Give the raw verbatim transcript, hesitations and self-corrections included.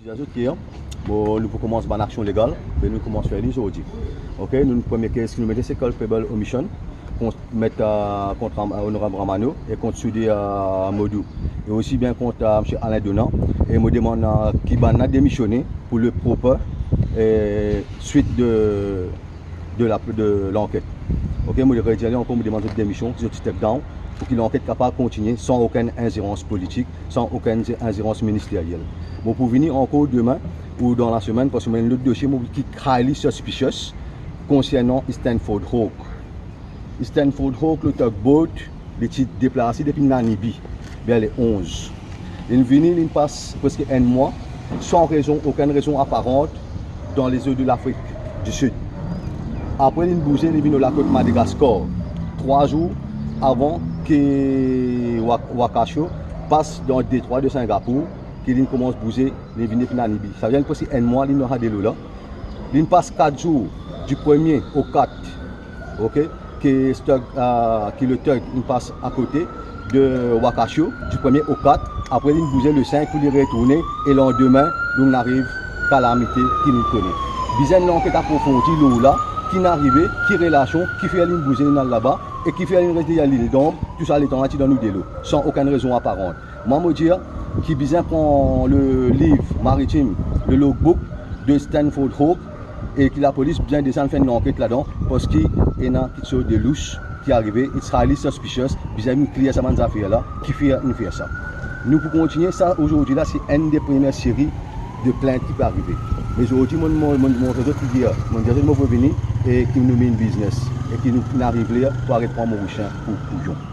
Dir zot ki, bon, nou pou koumans bann aksion legal, me nou koumans fer li zordi. Ok, nou, premie case ki nou mete, se culpable omission kont met, eh, kont Ram-, eh, Onorab Ramano e kont Soudie, eh, Modou, e osi bien kont, eh, Msye Alain Donat. E mo demann, eh, ki bann la demisione pou le proper, eh, swit de de la, de lanket. Ok, mo redir li ankor, mo demann zot demision, ki zot step down, pou ki lanket kapav kontigne san okenn inzerans politik, san okenn inzerans ministeryel. Bon, pou vini ankor demin ou dan lasemenn, parski mo ena lot dosie, mo ki highly suspicious, konsernan Stanford Hawk. Stanford Hawk, le tugboat, li ti deplase depi Namibi, ver le onz. Linn vini, linn pas preske enn mwa, san rezon, okenn rezon aparant, dan lezo de Lafrik di Sid. Apre, linn bouze, linn vinn lor lakot Madagaskar, trwa zour avan ki Wa-, Wakasho pas dan detrwa de Singapour, ki linn koumans bouze, linn vinn depi Namibi. Savedir preske enn mwa linn dan sa delo la. Linn pas kat zour, di premie o kat, ok, ki tug, ah, ki le tug inn pas akote de Wakasho, di premie o kat, apre linn bouze le sink pou li retourne, e landime, nou ariv kalamite ki nou kone. Bizin enn lanket aprofondi lor la, ki inn arive, ki relasion, kifer linn bouze, linn al laba, e kifer linn res deryer lil Danm, tou sa letan la ti dan nou delo, san okenn rezon aparant. Mwa, mo dir ki bizin pran le liv maritim, le logbook de Stanford Hawk, e ki lapolis bizin deza fer enn lanket ladan, parski ena kiksoz de lous ki arive, it's highly suspicious, bizin vinn clear sa bann zafer la, kifer inn fer sa. Nou pou kontigne sa, ozordi la, se enn de premie seri de plint ki pe arive. Me zordi, mo, mo, mo, mo dir zot ki dir, mo dir zot mo revini e ki nou mean business, e ki nou, nou arive la pou aret pran Morisien pou kouyon.